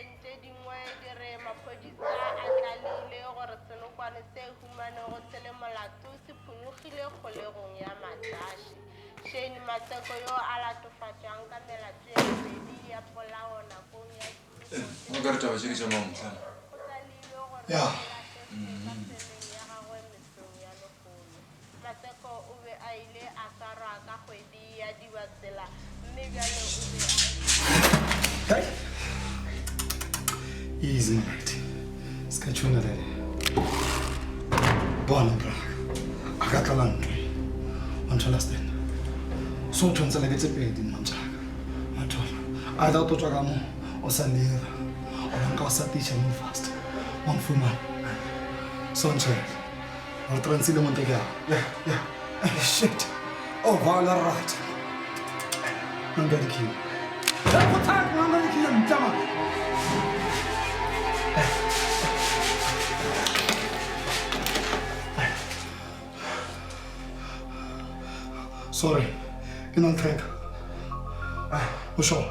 Ditabeng tše dingwe di re maphodisa a tlalehile gore senokwane se humanego se le molato se phonyokgile kgolegong ya Matashe. Shane Maseko yo a latofatšwang ka melato ye mebedi ya polao nakong ya O ka re taba tše ke tša mamohlana. o tlalehilwe gore Ya. o lahlegile ka seleng ya gagwe mesong ya lehono. Maseko o be a ile a swarwa ka kgwedi ya Dibatsela mme bjale o be a. Hey. Easy, mate. Se ka tšhona le. Bona bra. A ka tlala ntwe. Wa nthola stand. So o tshwanetse le ke tse pedi mantšaka. Wa thola. Either o tlo tswa ka mo o sa lera. O nka o sa teacher move fast. Wa mfumana. So ntšhela. Re transile monte ke Yeah, yeah. Hey, shit. Oh, vala right. Nanga dikhiya. Hey, go thak nanga dikhiya mtama. Sorry. Ke na le tracker. O sure?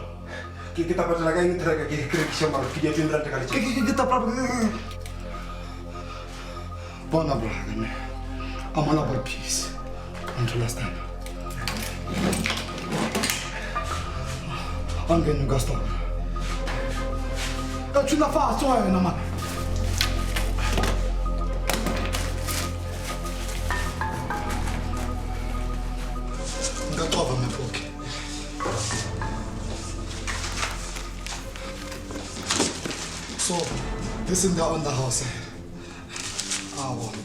Ke ke tapatela ka eng tracker ke ke rekiša mara ke dia 20 rand ka Ke letšatši. ke ke tapela. Bona bra, ne. I'm all about peace. Until last time. I'm getting you stop. Ka tshwina fast wena man. Nka cover my pocket. So, this is the on the house. Ah, bona.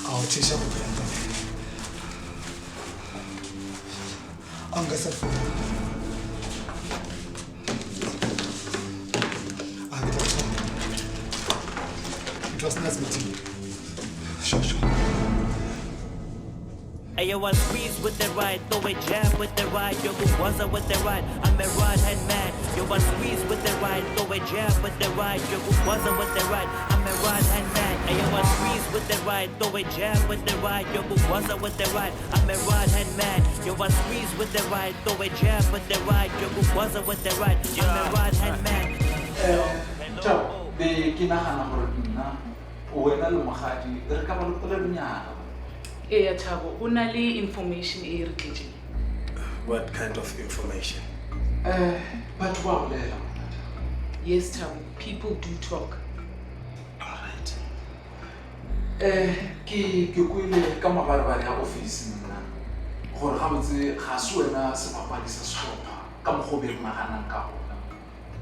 Ah, thisha kuphela. Angasafuna. Ah, ke tla tshwara. It was nice meeting you. Sure, sure. Hey yo, I squeeze with the right, throw a jab with the right, yo, was with the right, I'm a right hand man. Yo, I squeeze with the right, throw a jab with the right, yo, was with the right, I'm a right hand man. Hey yo, I squeeze with the right, throw a jab with the right, yo, was with the right, I'm a right hand man. Yo, I squeeze with the right, throw a jab with the right, yo, was with the right, I'm a right hand man. Thabo, be ke nagana gore nna wena le mogadi re ka ba le polelonyana. Eya Thabo, o na le information e re tletseng. What kind of information? Batho ba bolela. Yes Thabo, people do talk. All right. Ke ke kwele ka mabarebare a office nna gore gabotse ga se wena sebapadi sa sehlopha ka mokgwa o be re naganang ka gona.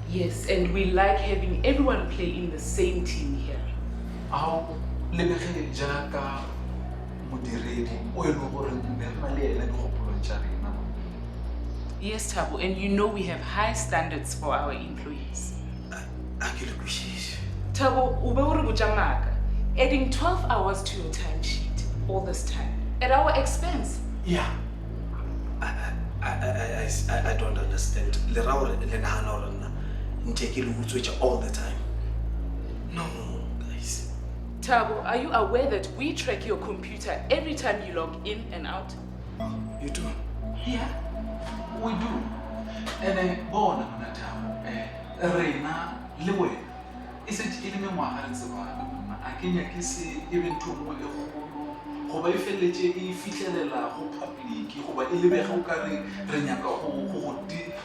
Yes, and we like having everyone play in the same team here. Ao lebege jaaka modiredi o e leng gore ne re na le ena dikgopolong tša rena. Yes, Thabo, and you know we have high standards for our employees. A ke le kwešiše. Thabo, o be o re botša maaka, adding 12 hours to your timesheet all this time at our expense. Yeah. I don't understand. Le ra gore le nagana gore nna ntse ke le utswetša all the time. No, guys. Thabo, are you aware that we track your computer every time you log in and out? You do? Yeah, we do. Ene bona monna Thabo, rena le wena e setse e le mengwaga re tsebana monna. A ke nyake se e be ntho nngwe e kgolo goba e feleletše e fihlelela go public goba e lebege o kare re nyaka go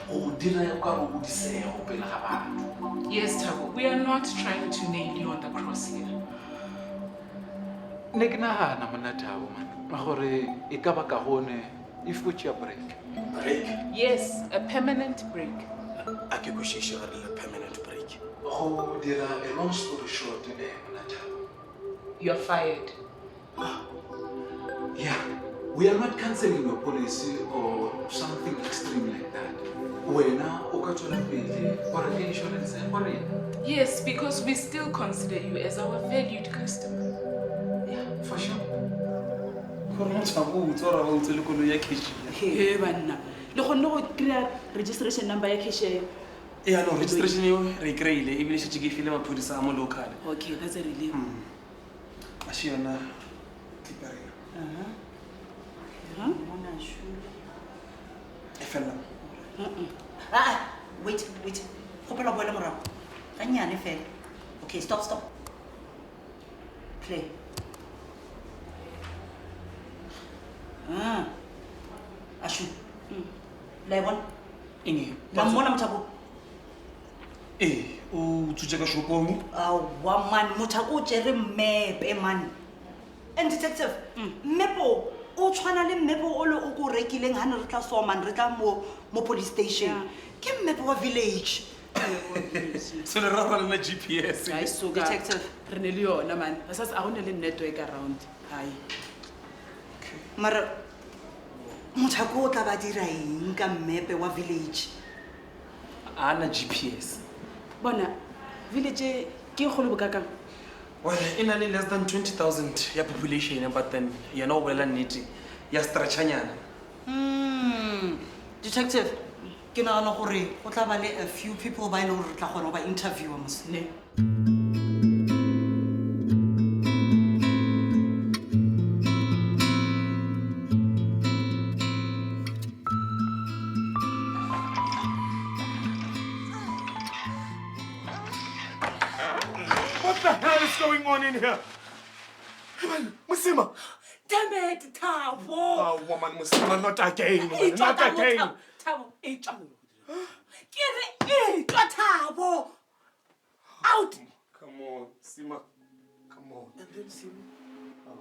go dira o kare o disego pele ga batho. Yes, Thabo, we are not trying to nail you on the cross here. Ne ke nagana monna Thabo man gore e ka ba kaone if o tšea break. Break? Yes, a permanent break. A ke kwešiše gore le permanent break. Go dira a long story short, monna Thabo. You're fired. Yeah, we are not cancelling your policy or something extreme like that. Wena o ka tswela pele go reka insurance ya go rena. Yes, because we still consider you as our valued customer. Yeah, for sure. Gore motho a go utswa gore ba utswe le koloi ya cashier. He banna, le kgonne go kry-a registration number ya cashier? Yeah, no, registration eo re e kry-ile ebile šetše ke e file maphodisa a mo local. Okay, that's a relief. A še yona clipper eo. E felela. Ah, wait, wait. Gopela boele morago. Gannyane fela. Okay, stop, stop. Play. Ah. Ashu. La e bona? Eng? La mmona Mothako? Ee, o utswitše ka shopong. Aowa man, Mothako o tšere mmepe man. And detective, mmepe o o tshwana le mmepe o le o ko o rekileng ha ne re tla so man, re tla mo mo police station. Ke mmepe wa village. So le ra gore le na GPS. Ai, suka. Detective. Re ne le yona man. Re sa a go ne le network around. Hai. Mara Mothako o tla ba dira eng ka mmepe wa village? A na GPS. Bona, village ke e kgolo bokakang? Well, e na le less than 20,000 ya population, but then yena o bolela nnete ya stretchanyana. Detective, ke nagana gore go tla ba le a few people ba e leng gore re tla kgona go ba interviewer mos. Ne. What the hell is going on in here? Mosima! Damn it, Thabo! Oh, woman, Mosima, not again, woman, Etšwa not ka mo, again. Thabo, Thabo, etšwa. Ke re etšwa, Thabo! Out! Come on, Sima. Come on. And then Sima,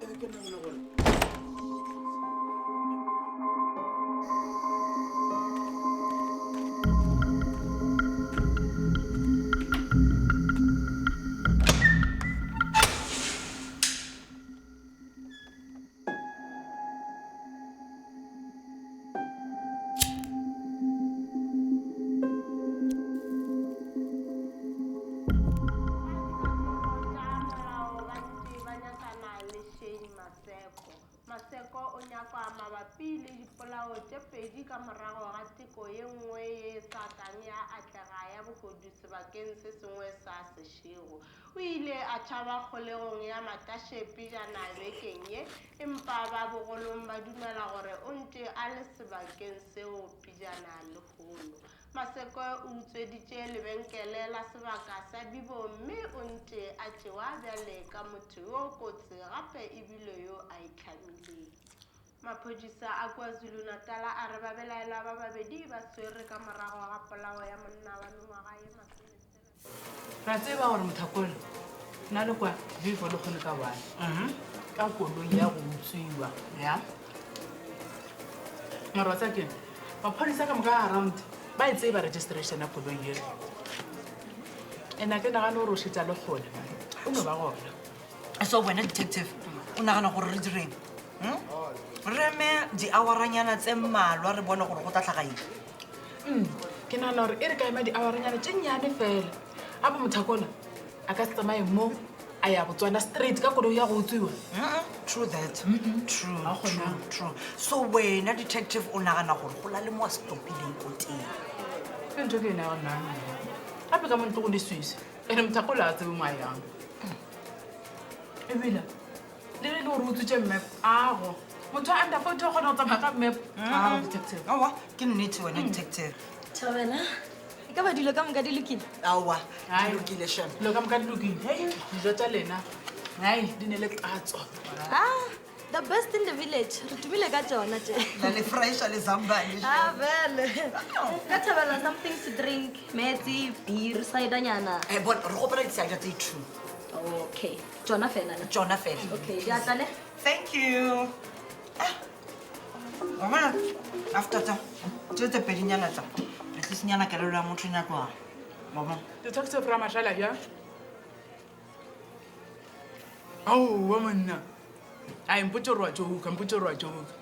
e be ke nagana gore Maseko o nyakwa mabapi le dipolao tše pedi ka morago ga teko ye nngwe ye e sa kang ya atlega ya bohodu sebakeng se sengwe sa sešego. O ile a tšhaba kgolegong ya Matashe pejana bekeng ye, empa ba bogolong ba dumela gore o ntše a le sebakeng seo pejana lehono. Maseko o utsweditše lebenkele la sebaka sa Bibo mme o ntše a tšewa bjale ka motho yo kotsi gape ebile yo a itlhamileng. Maphodisa a KwaZulu-Natal a re babelaelwa ba babedi ba swerwe ka morago ga polao ya monna wa mengwaga ye masometsela. Ra tseba gore Mothakole nna le kwa Vivo le kgone ka one ka koloi ya go utswiwa ya mara wa tseba keng maphodisa ka moka around ba e tseba registration ya koloi eo and a ke nagane gore o šetša le kgole man o no ba gona. So wena detective o nagana gore re direng? Re eme di-houranyana tse mmalwa re bone gore go tla tlhaga eng? Ke nagana gore e re ka ema di-houranyana tše nnyane fela gape Mothakola a ka se tsamaye mo a ya Botswana straight ka koloi ya go utswiwa. True that. True, true, true. So wena detective o nagana gore go la le mo a stopileng ko teng? Ke ntho ke e naganang gape ka mo ntlo go leswiswi ene Mothakola a tsebe mo a yang. Ebile le ge e le gore o utswitše map ago motho a under 40 o kgona go tsamaya ka map. Ago detective. Aowa ke nnete wena detective. Thobela, e ka ba dilo ka moka di lokile? Aowa, di lokile shem. Dilo ka moka di lokile. Hei, dijo tša lena hai di ne le tatso. Ah, the best in the village. Re tumile ka tšona tše. La le fresha le zambane. Ah, vele. Ka thabela something to drink, metsi, beer, cider-nyana. Eh, bona, re gopela di-cider tse 2. Okay, tšona fela ne? Tšona fela. Okay, di a tla ne? Thank you. Ah, wa bona, after tsa, tse tse pedinyana tsa, at least nyana kelello ya motho e nyaka wa bona. Detective Ramashala bjang? Aowa monna. Ai, mpotše gore wa joka, mpotše gore wa joka.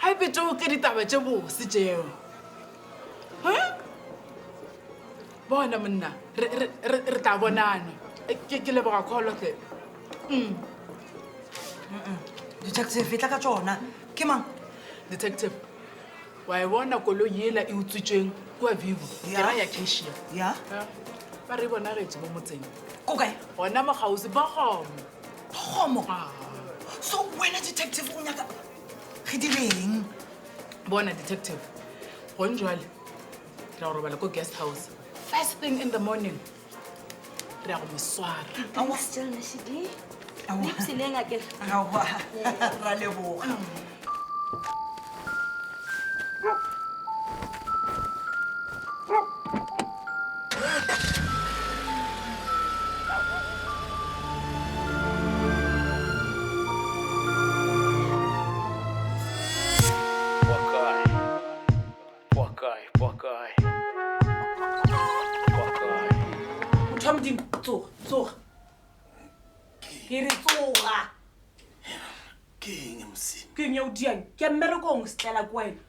Gape tšeo ke ditaba tše bose tšeo. Huh? Bona monna, re tla bonana. Ke leboga call hle. Detective, e tla ka tšona. Ke mang? Detective, wa e bona koloi yela e utswitšweng kua Vivo? Ke ra ya cashier. Ya. Ya. Ba re e bonagetše mo motseng. Ko kae? Gona mo kgauswi, Bogomo. Bogomo? Ah. So wena detective o nyaka re direng? Bona detective, gong jwale re ya go robala ko guest house. First thing in the morning, Re ya go mo swara. Thanks, Jill Nashidi. Lipsineng akere. Aowa, ra leboga. Motho wa Modimo, tsoga, tsoga. Ke re tsoga. Ke eng mosimo? Ke eng ya o diang? Ke ya mmerekong setlela ke wena.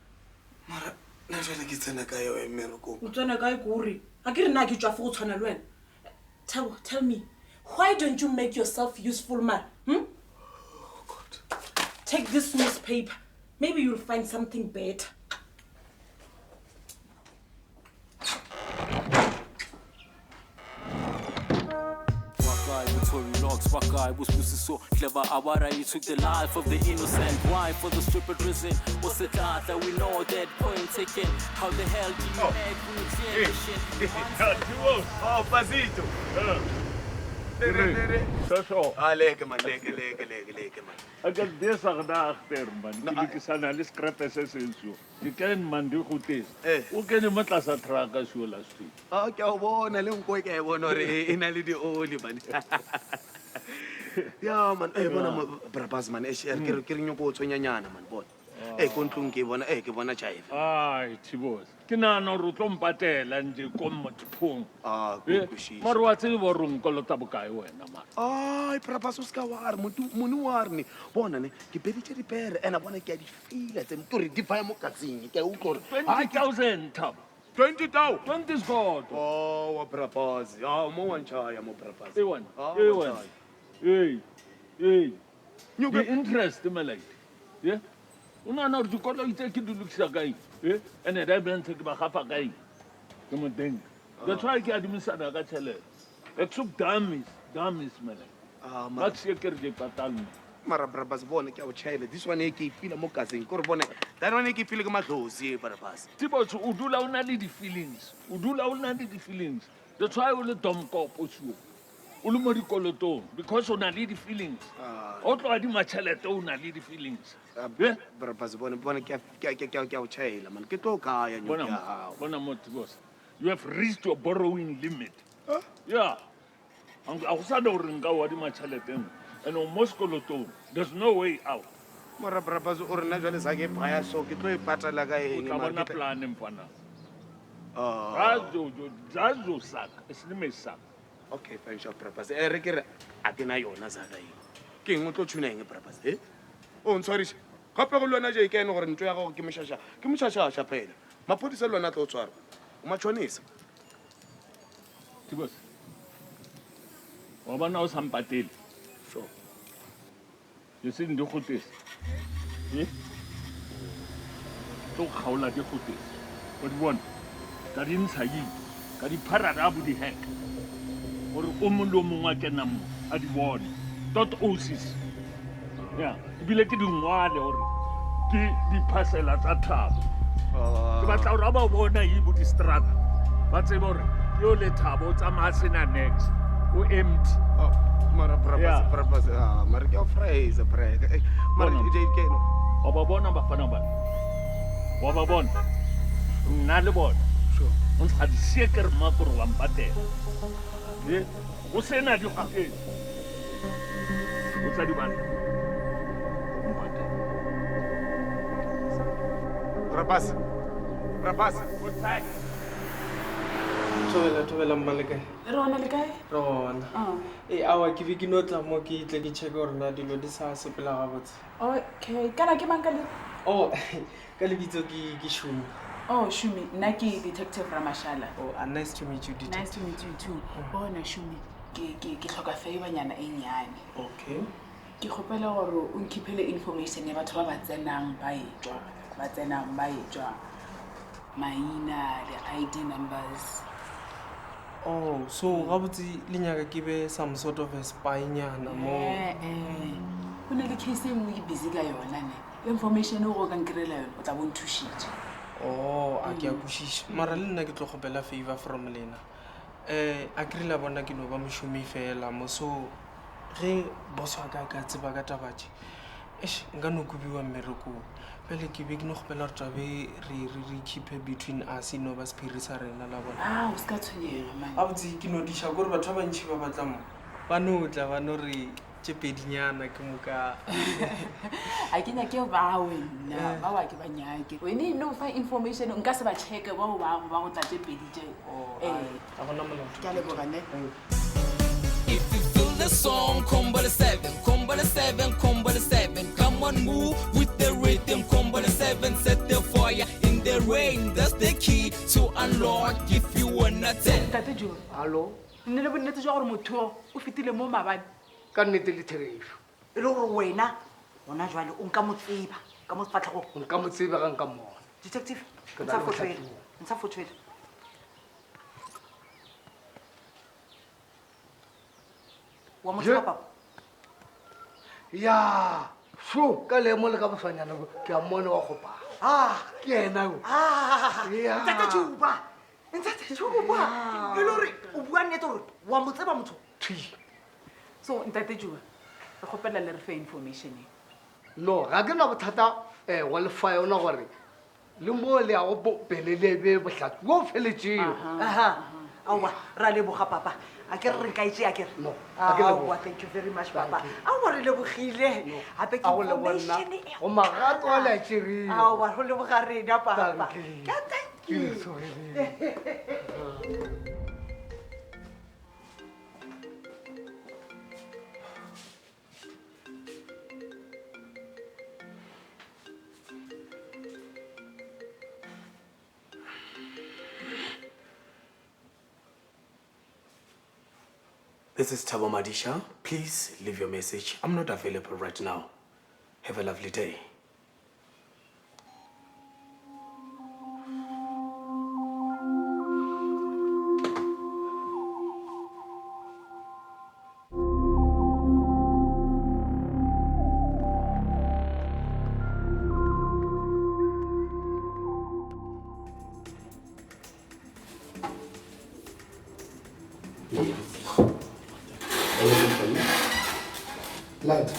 Mara nna jale ke tsena kae ya mmerekong? O tsena kae ke ore? A ke re nna ke tšwafe go tshwana le wena. Thabo, tell me, why don't you make yourself useful man? Hmm? Oh, God. Take this newspaper. Maybe you'll find something better. Buckeye was pussy so clever. Awara, you took the life of the innocent. Why for the stupid reason? What's the thought that we know that point taken? How the hell do you act when you clear the shit? Oh, Pasito. Tere, tere. Sasho. Ah, leke man, leke, leke, leke, leke man. Ek is besig daar agter man. Ke be ke sa na le skrepe se sentsho. Ke kene man di go teng. O kene mo tlasa trucka so last week. Ah, ke a o bona le nko ke a e bona gore e na le dioli man. Ya man, eh bona mo brabas man, eh ke re ke re nyoko o tshwenyanyana man bona. Eh ko ntlong ke bona, eh ke bona jive. Ai, Tibos. Ke nahana gore o tlo mpatela nje ko mothong. Ah, Eh, ke kwešiša. Mare wa tseba gore o nkolota bokae wena mara. Ai, brabas o se ka wa re motho mone wa re ne. Bona ne, ke beditše dipere ena bona ke a di fila tse ke gore di faya mo katseng ke a utlwa gore 20,000 Thabo. 20 tau. 20 scored. Oh, wa brabas. Ah, mo wa ntšhaya mo brabas. E wena. Ah, E wa wena. ntšhaya. Hey. Hey. The interest melaite. Yeah. O nahana gore dikoloi tse ke di lokisa kae? Eh? Ene di ambulance ke ba gafa kae? Ke mo teng. That's why ke adimisana ka tšhelete. Except dummies, dummies melaite. Ah, Ba mara tsie ke re di patale. mara brabas bona ke a o tšhaela this one e ke e fila mo kaseng ke gore bone that one e ke e file ke madlozi e brabas Tibos, o dula o na le di-feelings. O dula o na le di-feelings. That's why o le domkop o sio. O le mo dikolotong because o na le di-feelings. O tlo adima tšhelete o na le di-feelings. Eh? Brabas bone bone ke a- ke a- ke a ke a o tšhaela man ke tlo kaya Bona nyoko ya mo, gago bona mo Tibos. You have reached your borrowing limit. Yeah. A go sa na gore nka o adima tšhelete nngwe. And o mo sekolotong. There's no way out. mara brabas o rena jale sa ke baya so ke tlo e patala ka O eng tla mara bona ke tla- plan mfana. Ah. Zazo saka, esilime saka. okay fine sharp brabas e re ke re a ke na yona zaka eng ke eng o tlo tshuna eng brabas e o ntshwariše gape go le wena je kene gore ntlo ya gago ke mošaša ke mošašaša phela maphodisa le wena a tlo o tshwara o matšhonisa Tibos. Wa bona o sa mpatele. Sure. Le se di gotese. Eh? Tlo kgaola di gotese. O di bona? Ka di ntsha yi. Ka di pharara bo di hack. Gore o mongwe le o mongwe a kenang mo a di bone. Dot osis. Yeah, ebile ke di ngwale gore ke di-parcela tsa Thabo. Ke batla gore ha ba bona yi bo distrata ba tsebe gore yo le Thabo o tsamaya a sena nex o empty. mara brabas Yeah. brabas ah, mara ke a o fraisa breka Eh, mara Bona. je kene Wa ba bona bafana bana? Wa ba bona? Nna le bona. O ntsha di sie ke re mma kore wa mpatela. Eh, o sena di gotetse. O tla di batla. Brabas brabas Thobela, thobela mma le kae? Re gona le kae? Re gona. Ah. Ee, aowa ke be ke no tla mo ke tle ke checke gore na dilo di sa sepela gabotse. Okay, kana ke mang ka le? Oh, ka lebitso ke ke Shumi. Oh, Shumi, nna ke Detective Ramashala. Oh, ah, nice to meet you, detective. Nice to meet you too. Bona Shumi, ke ke ke hloka favor-nyana e nnyane. Okay. Ke kgopela gore o nkhiphele information ya batho ba ba tsenang ba etšwa, ba tsenang ba etšwa. Maina, di-ID numbers. Oh, so gabotse le nyaka ke be some sort of a spy nyana mo. Eh, eh. Go na le case e nngwe ke busy ka yona ne. Information o go ka nkry-ela yone o tla bo nthušitše. Oh, a ke a kwešiša. Mara le nna ke tlo kgopela favor from lena. Um a kere la bona ke no ba mošomi fela mo so ge boss wa ka a ka tseba ka taba tše eish nka no kobiwa mmerekong. Bjale ke be ke no kgopela gore tabe re re re keep-e between us e no ba sephiri sa rena la bona. Ah, o se ka tshwenyega man. Gabotse ke no diša kore batho ba bantši ba batla mo ba no tla ba no re tše pedinyana ke moka. A ke nyake bao nna, bao a ke ba nyake. Wena e no fa information nka se ba checke bao ba go ba go tla tše pedi tše. Oh, ai, ga gona molato. Ke a leboga ne. If you feel the song, combo the seven, combo the seven, combo the seven. Come on, move with the rhythm, combo the seven, set the fire in the rain. That's the key to unlock if you wanna tell. Ntate Joe. Hallo. Nne le bonnete jwa gore motho yo o fetile mo maabane. Ka nnete le therešo. E le gore wena gona jwale o nka mo tseba ka mo sefatlhegong. Nka mo tseba ga nka mmona. Detective, Ke na ntsha le photo ele. bohlatse. Ntsha photo ele. Wa mo tseba papa? Ya, so ka leemo le ka boswanyana bo, ke a mmona wa kgopana. Ah, ke yena yo. Ah, Ya. Ntate Juba. Ntate Juba. E le gore o bua nnete gore wa mo tseba motho? Thwi. So Ntate Juba, re kgopela le re fe information e. No, ga ke na bothata eh wa le fa yona gore le mo le yago bo pele le be bohlatse bo feletšego. Aha. Aowa, ra leboga papa. A ke re re nka e tšea ke re? No, a ke leboge. Aowa, thank you very much papa. Aowa, re lebogile. Gape ke A go leboga nna. information e Go magato a le a tšerile. Aowa, go leboga rena papa. Thank you. Ka thank you. Ke tshogile. This is Thabo Madisha. Please leave your message. I'm not available right now. Have a lovely day. Light.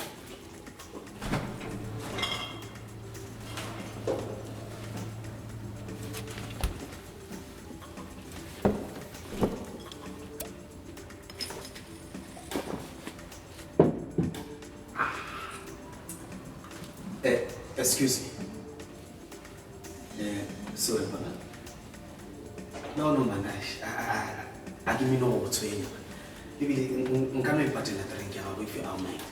Eh, excuse me. Eh, sorry, mama. No, no, man. A ke mino go tshwenya. Ebile nka no e patela drink ya gago if you don't mind.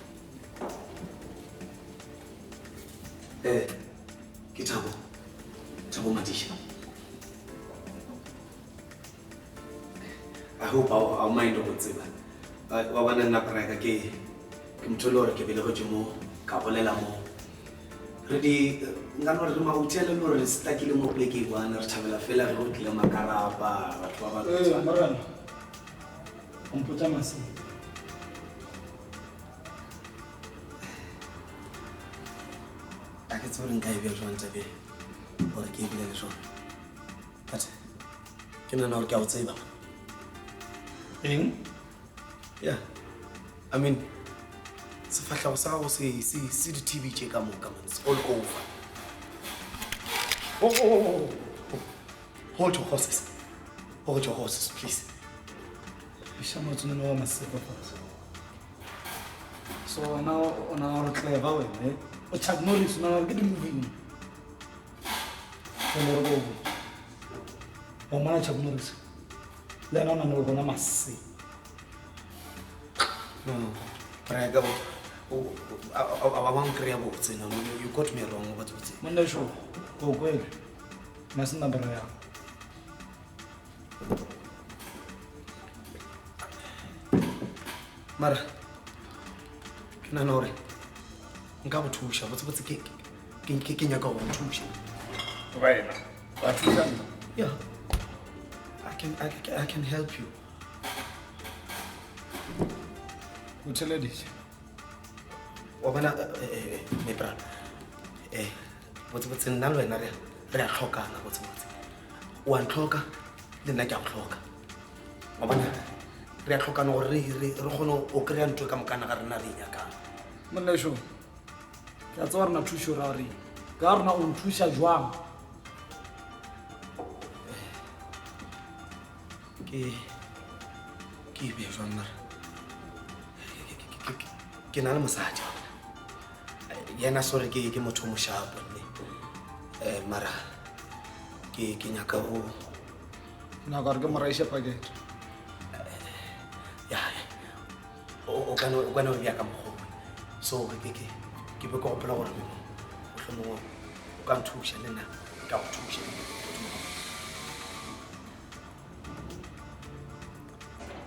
Eh, ke Thabo. Thabo Madisha. I hope I'll mind go tseba. Wa bona nna praka ke ke motho le gore ke belegetše mo, ka golela mo. Re di nka no re re mahotel le gore re stuckile mo poleke e one, re thabela fela ge go tlile makarapa, batho ba ba Eh, morena. O mpotša masedi. A ke tsebe gore nka e bea jwang taba e, gore ke e bolele jwang. But ke nahana gore ke a go tseba. Eng? Yeah. I mean, sefahlego sa gago se, se, se di T V tše ka moka, man. It's all over. Oh, oh, oh, oh, oh. Hold your horses. Hold your horses, please. Iša motsonenyana wa maseko fase. So wena o nagana gore clever wena, eh? O Chuck Norris, o nagana gore ke di-movie. Jwale re bo botse. Wa mmona Chuck Norris? Le yena o na le bona maseko. No, no. Brian, ka bo, o, a, a, a, a wa nkry-a botse, no, no, you got me wrong, botse, botse. Monna šo, o kwele. Nna se nna bra ya. Mara, ke nahana hore nka go thuša, botse, botse, ke, ke, ke, ke nyaka go go thuša. Wena, wa thuša nna? Yeah. I can help you. O theleditše. Wa bona, me bra. Botse, botse, nna le wena re a tlhokana, botse, botse. O a ntlhoka, le nna ke a go tlhoka. Wa bona, re a tlhokana gore re re re kgone go kry-a ntho ka mokana ga rena re e nyakang. Monnaešo, ke a tseba rena thušo ra gore ka rena o nthuša jwang? Ke ke e bea jwang mara ke na le mosadi yena sorry ke ke motho o moshapo nne um mara ke ke nyaka go Nako gore ke mo raiše packet. Ya o ka no o ka no bea ka mokgwa so ke ke ke be ke gopola gore mohlomongwe o ka nthuša le nna ka go thuša.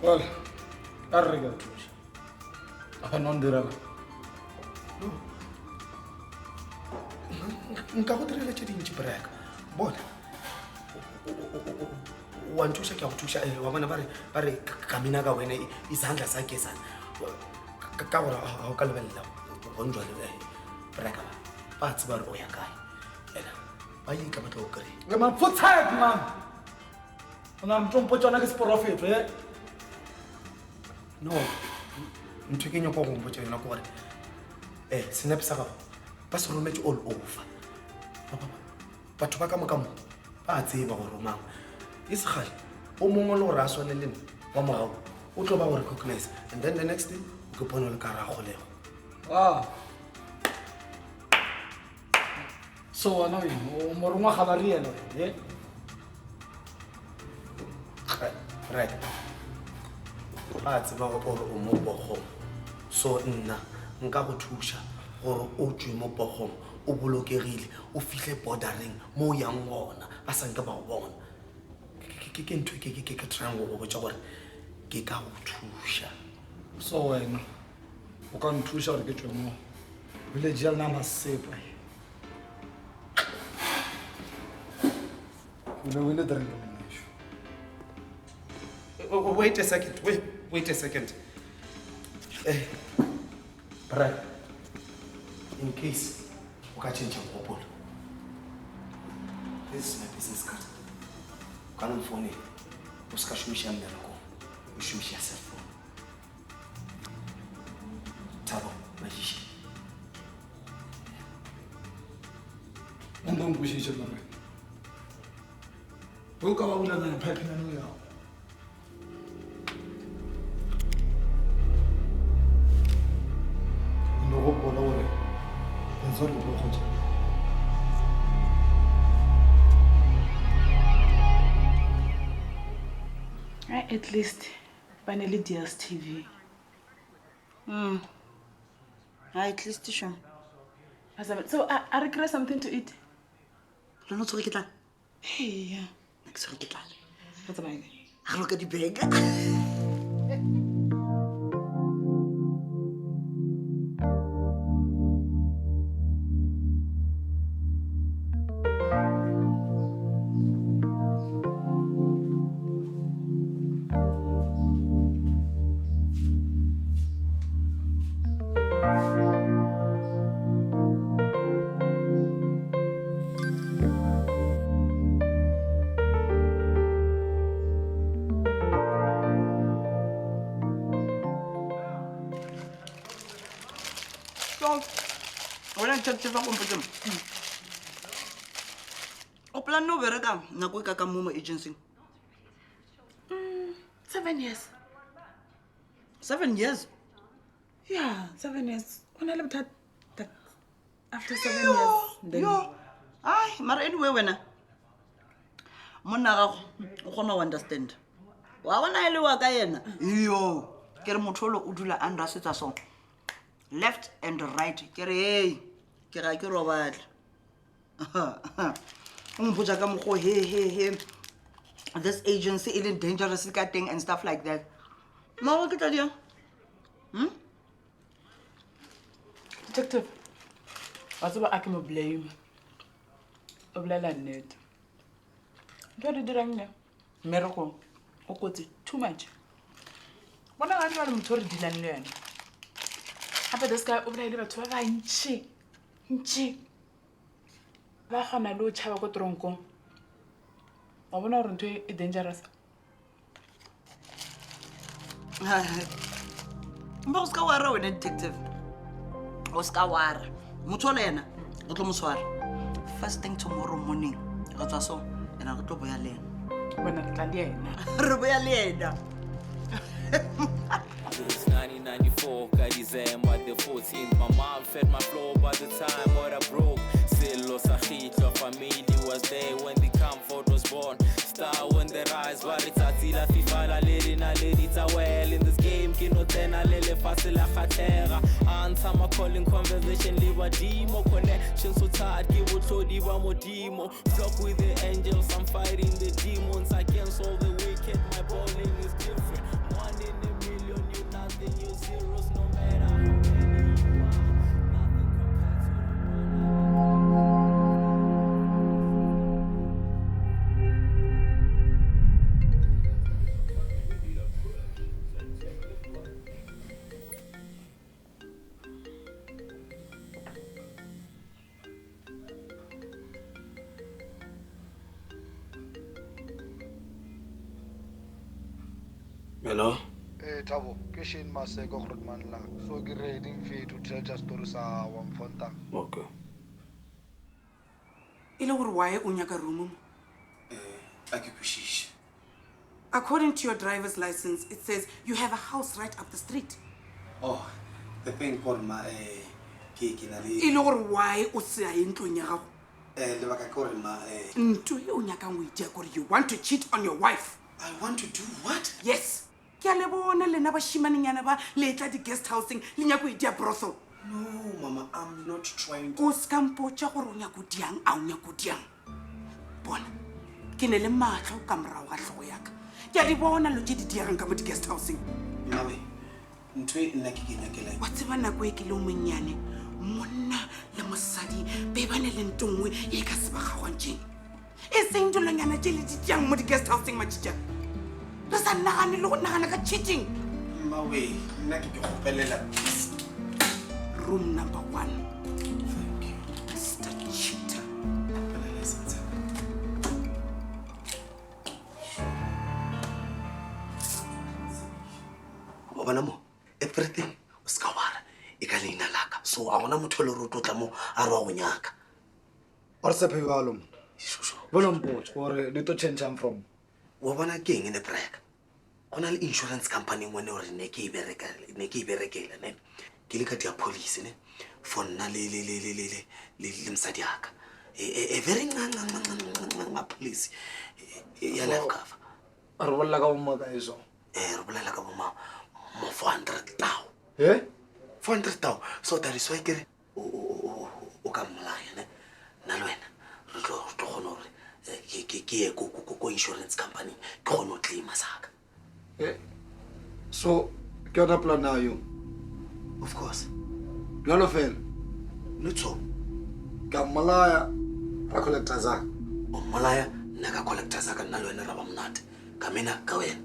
Well, ka re ke a thuša. A kgona go ndirela. Nka go direla tše dintši braka bona wa nthuša ke a go thuša eh, wa bona ba re ba re kamina ka wena isandla sagezana ka gore ga o ka lebelela gonjwa le eh, braka ba ba tseba gore o ya kae ena ba itla ba tlo o kry Re man, fotsek man. O na re ntšompo tsona ke seporofeto e. No, ntho e ke nyako go mpotsa yona ke gore um senepe sa gago ba se rometse all over. Batho ba ka moka mo ba a tseba gore o mang. E segale o mongwe le gore a swane le nna wa morago o tlo ba go recognize and then the next thing o ke pone le ka ra kgolego. Ah. So wena o eng? O morongwa ga ba rielo e? Right. Ba tseba gore o mo pogong. So nna nka go thuša gore o tswe mo pogong o bolokegile o fihle bordereng mo o yang gona ba sa nke ba go bona. Ke ke ntho ke ke ke tryang go go botša gore ke ka go thuša. So wena o ka nthuša gore ke tswe mo village ya lena masepa. O be o ile drink ngwanešu. Wait a second, wait, wait a second. Eh, Brian, in case o ka change mogopolo, this is my business card. O ka no mfounela, o se ka šomiša mmereko, o šomiša cell phone. Thabo, Majiša. O nto nkwešiše morena. O ka ba bula nane pipe nyane o yago. No gopola gore ke ntse gore ke tlo kgotsa. At least ba ne le DSTV. At least sure. So a re kry something to eat? Le no tshwere ke tlala? Eya. Nna ke tshwere ke tlala. Re tsamaye. Ga re ka di-burger. Wena detective wa kompotse mo. O planne o bereka nako e ka ka mo mo agency? 7 years. 7 years? Yeah, 7 years. O na le bothata after 7 years. Then Yo. Ai, mara anyway wena. Monna gago o kgona go understand. Wa bona e le wa ka yena. Yo, ke re motho ole o dula a nrasetsa so. Left and right. Ke re hey, ke ga ke robatle. O mpotsa ka mokgo he he he. This agency e leng dangerous ka teng and stuff like that. Mara ke tla diang? Detective, wa tseba a ke mo blame. O bolela nnete. Ntho e re dirang ne mmerekong o kotsi too much. Bona ga jwale motho o re dealang le yena. Gape this guy o bolaile batho ba bantši ntši. Ba kgona le go tšhaba ko tronkong. Wa bona gore ntho e dangerous. Mpa o se ka wara wena detective. O se ka wara. Motho o le yena re tlo mo tshwara. First thing tomorrow morning re tswa so ena re tlo boya le ena. Bona re tla le ena. Re boya le ena. It's 1994, ka December the 14th. My mom fed my floor by the time what I broke. Sello sa khitlo, family was there when the comfort was born. Star when the rise, ba re tsatsi la fifala le rena le di tsa well in this game. Ke no tsena le lefatshe la kgatlhega. Answer my calling conversation le badimo connection so tight ke botlhodi ba modimo. Flock with the angels, I'm fighting the demons against all the wicked. My balling is different. One in a million, you nothing, you zeros, no matter how many you are. Nothing compared to the one. Hello? Ee, Thabo, ke Shane Maseko Grootman la. So ke ready mfethu to tell story sa wa mfonta. Okay. E le gore why o nyaka room mo? A ke kwešiše. According to your driver's license, it says you have a house right up the street. Oh, the thing ke gore ma eh ke ke na le E le gore why o se a ye ntlong ya gago? eh lebaka ke gore ma eh Ntho e o nyakang o e dia kore you want to cheat on your wife. I want to do what? Yes. Ke a le bona lena bašimanenyana ba le tla di-guest houseng le nyako e dia brothel. No, mama, I'm not trying to O se ka mpotša gore o nyako diang a o nyako diang. Bona, ke ne le mahlo ka morago ga hlogo ya ka. Ke a di bona lo tše di diegang ka mo di-guest houseng. Mmawe, ntho e nna ke ke nyakela Wa tseba nako e ke le o monnyane, monna le mosadi be ba ne le nto nngwe e ka se ba kgaogantšeng. E seng dilonyana tše le di tšeang mo di-guest houseng matšitša. Re sa nagane le go nagana ka cheating. Mmawe, nna ke ke kgopelela Room number 1. Thank you. Mr. Cheater. Wa bona mo everything o se ka wara e ka leina laka so a gona motho e le gore o tlo tla mo a re wa go nyaka Or se phebalo mo. Bona mpotse gore di to change from. Wa bona ke eng ne breka go na le insurance company nngwe ne gore ne ke e bereka ne ke e berekela ne ke le ka dia policy ne for nna le le le le le le le le mosadi aka e e- e very nca policy ya life cover Re bolela ka bomma ka eso. Eh re bolela ka bomma mo 400 tao. Eh? 400 tao so that is why ke re o o o ka mmolaya ne nna le wena re tlo re tlo kgona gore eh, ke ke ke ye ko ko ko insurance company ke kgone go claima saka. Eh. So ke yona plan ya yo. Of course. Bjalo fela. Le tsho. Ka mmolaya ra collector zaka. O mmolaya nna ka collector zaka nna le wena ra ba monate. Ka mena ka wena.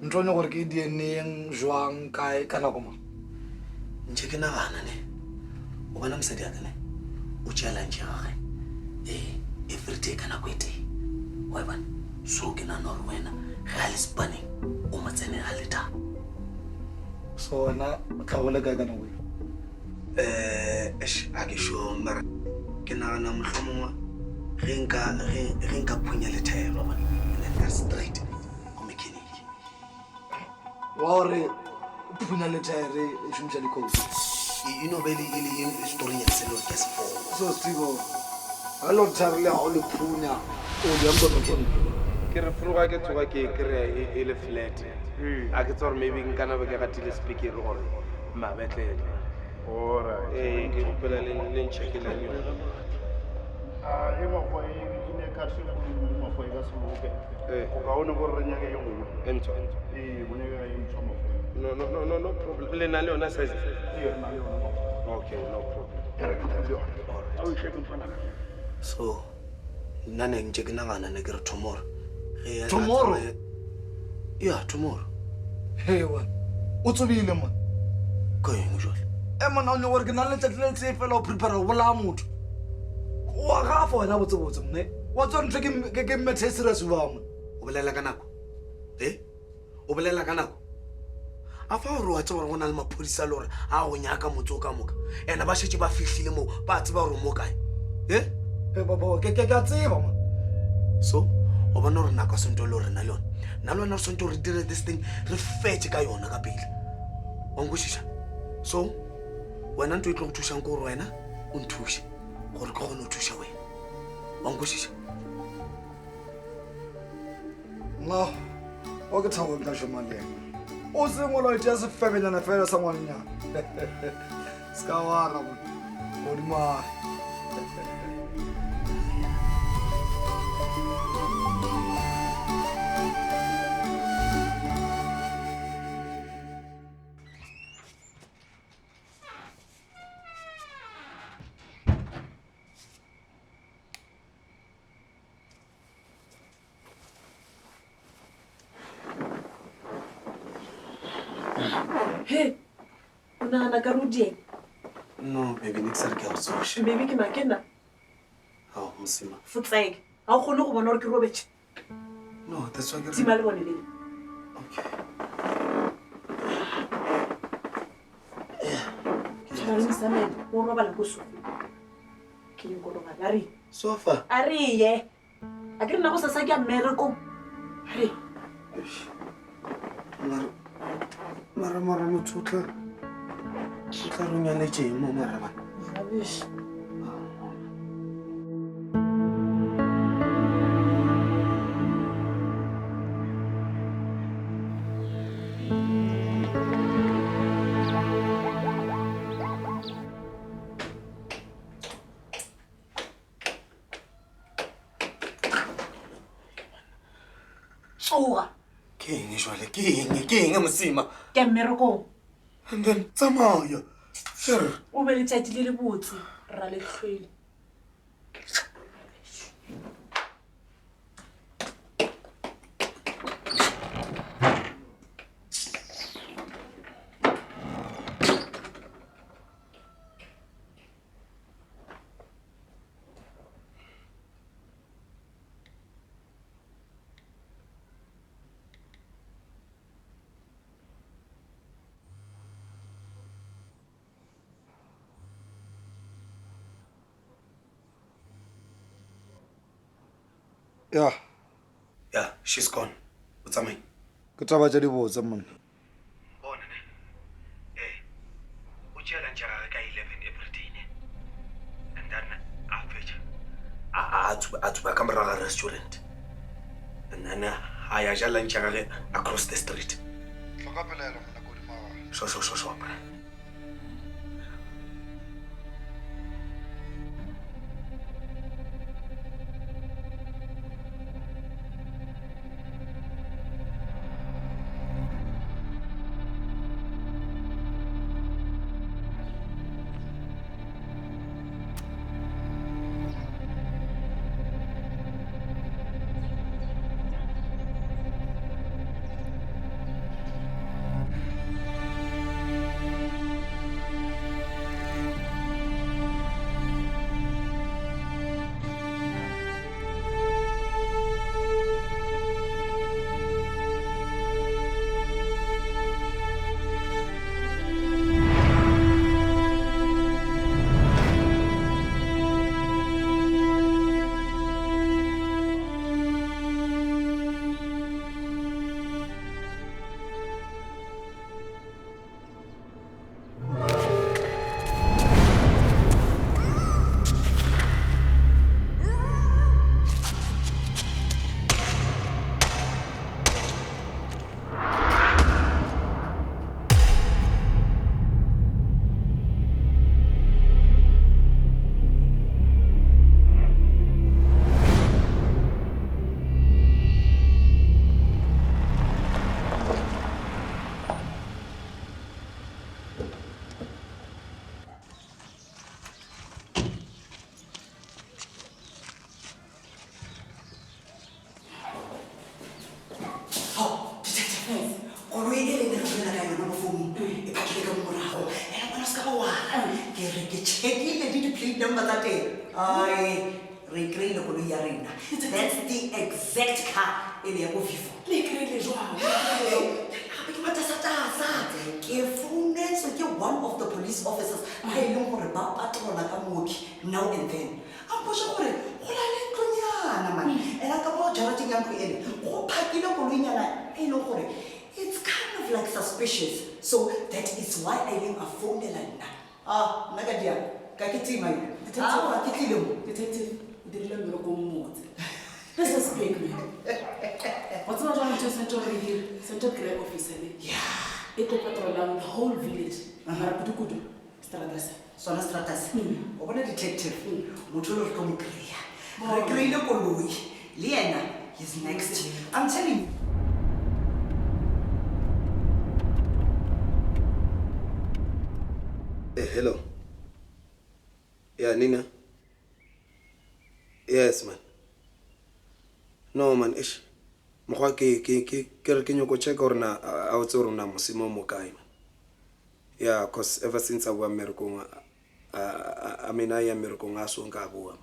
Ntho ne gore ke DNA jwang kae ka nako mang? Ntše ke nagana ne. O bona mosadi ya ka ne. O tšea lunch ya gagwe. Eh, every day ka nako e tee. Wa e bona? So ke nagana gore wena ge a le sepaneng o mo tsene a le taba. So wena o tla bo le kae ka nako eo? Eh, eish, a ke sure mara ke nagana mohlomongwe ge nka ge ge nka phunya lethero bona and then ka straight go mechanic. Wa gore o phunya lethaere o šomiša dikoutu. E no be e le e le storynyana se le gore ke a se follow. So Steve, ga le gore thaere le gago le phunya o diang ko mechanic. Ke re fologa ke tsoga ke kry-a e le flat. A ke tsa gore maybe nkana be ke gatile speaker gore mabetlele. Ee, ke kgopela le le nchekeleng yona. A e mafo e e ne ka se go mafo e ka se loke. Go kaone gore re nyake ye nngwe. E ntshwa. Ee, go nyakega ye ntshwa mafo. No, no, no, no, no problem. Le na le yona size? Ee, re na le yona mafo. Okay, no problem. E re ke na le yona. A o e check mfana ka. So nna ne ntse ke nagana ne ke re tomorrow. Ge a Tomorrow? tsamaya- Yeah, tomorrow. Hey, wena o tsebile man. Ka eng jwale? E monna o nyaka gore ke na le letšatši le letee fela go prepare go bolaya motho. Wa gafa wena botsebotse mme. Wa tswa ntho ke ke matter e serious ba mo. O bolela ka nako? Eh? O bolela ka nako? A fa gore wa tseba gore go na le maphodisa le gore a go nyaka motse o ka moka. Ene ba šetše ba fihlile moo, ba tseba gore o mo kae. E? Ke ke a tseba man. So, o bona gore nako ya swanetše le gore nna le yona. Nna le wena re swanetše gore re dire this thing, re fetše ka yona ka pele. Wa nkwešiša? So, wena ntho e tlo go thušang ke gore wena o nthuše gore ke kgone go thuša wena. Wa nkwešiša? Nna o ke thabo nka šoma le ena. O se ngolo tša sefebenyana fela sa ngwanenyana. Se ka wara mo. Godimo a. He, o nagana ka rodieng? No, baby, ne ke sa re ke a go tsoša. Baby, ke makena. Ao, mosima. Fotseke, ga o kgone go bona gore ke robetše. No, that's why ke re. Tima lebone lele. Tshwana le mosamelo, o robala ko sofeng. Ke nyako robala, a re. Sofa? A re ye. A ke re nna go sasa ke ya mmerekong. A re. Mara, mara, mara motho o tla, o tla re o nyaletšeng mo mara bana? Rubbish. Tsoga. Ke eng jwale? Ke eng? Ke eng mosima? Ke mmerekong. And then tsamaya. Sir. O be letšatši le le botse, ra le hlwele. Ya. Yeah, she's gone. O tsamaile. Ke taba tše dibotse monna. Bona ne. Eh. O tšea lunch ya gagwe ka 11 every day ne. And then a fetša. A a tsuba a tsuba ka morago ga restaurant. And then a ya ja lunch ya gagwe across the street. Hloka pelaelo monna Kodimaga. Sho sho sho sho bra. Koloi e le ne re bolela ka yona mo founung e phakile ka mo morago ena ngwana se ka ba wa ke re ke checkile le di-plate number tsa teng ai re e kry-ile koloi ya rena that's the exact car e le ya ko vivo Le e kry-ile jwang? Gape ke Matasatasa ke founetswe ke one of the police officers ba e leng gore ba patrola ka mooki now and then. A mpotša gore go na le ntlonyana man ena ka mo jarateng ya ntlo ele go phakile koloinyana e leng gore it's kind of like suspicious. So that is why a ileng a founela nna. Ah, nna ka diang ka ke tima yo. Aowa, ke tlile mo. Detective, o dirile mmereko o mmotse. This is big, man. Wa tseba jwang ntho e swanetše gore e dire? Swanetše re kry-e officer ne? E tlo patrolang the whole village. Mara kudu-kudu, strata se. Sona strata se. O bona detective, motho o le re tlo mo kry-a. Re kry-ile koloi, le yena he's next. I'm telling you. Eh, hello. Yeah, Nina. Yes, man. No, man, ish. Mokgwa ke ke ke ke re ke nyoko check gore na a o tse gore na mosimo o mo kae man. Yeah, cause ever since a boa mmerekong a mean a ya mmerekong a so nka a boa.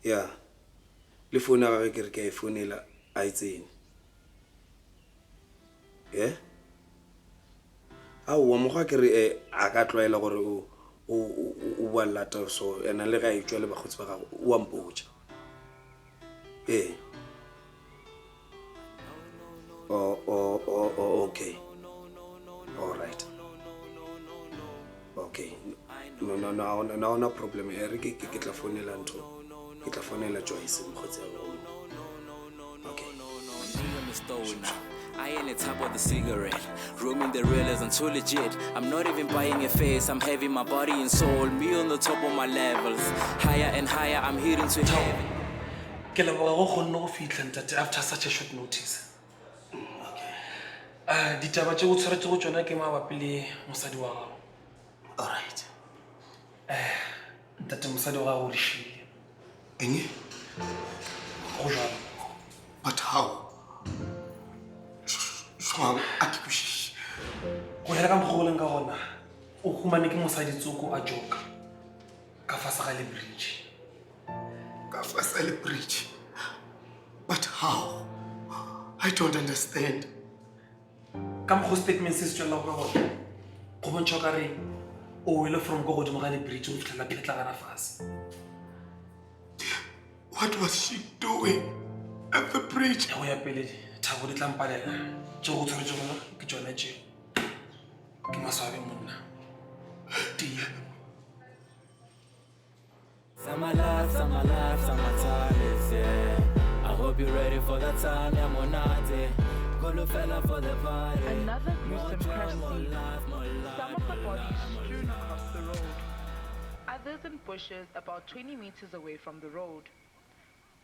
Yeah. Le phone ya gagwe ke re ke a e founela a e tsene. Yeah? Aowa mokgwa ke re eh, a ka tlwaela gore o o o boa lata so ena le ga e tšwa le bakgotsi ba gago o a mpotša. Ee. Oh, oh, oh, oh, okay. All right. Okay. No, no, no, no, no, no problem. E re ke ke tla founela ntho. Ke tla founela Joyce mokgotsi ya gago. Okay. I ain't the top of the cigarette. Roaming the railers, I'm too legit. I'm not even buying a face, I'm having my body and soul. Me on the top of my levels. Higher and higher, I'm heading to heaven. Ke leboga go kgonne go fihla ntate after such a short notice. Uh, ditaba tše o tshwaretse go tšona ke mabapi le mosadi wa gago. Alright. Eh, ntate mosadi wa gago o lešile. Eng? Go jalo. But how? Jwang a ke kwešiše. Go ya ka mokgwa o leng ka gona, o humane ke mosadi tsoko a joka ka fase ga le bridge. Ka fase ga le bridge? But how? I don't understand. Ka mokgwa statement se se tswelelago ka gona, go bontšha o ka re o wele from ko godimo ga le bridge go fitlhela phetlagana fase. What was she doing at the bridge? Go ya pele thabo di tla mpalela tše go tshwaretse gona ke tšone tšeo. Ke maswabi monna. Tia. Summer life, summer life, summer time is yeah. I hope you're ready for the time, yeah, monate. Fella for the party. Another gruesome crash scene. Some of the bodies strewn across the road. Others in bushes about 20 meters away from the road.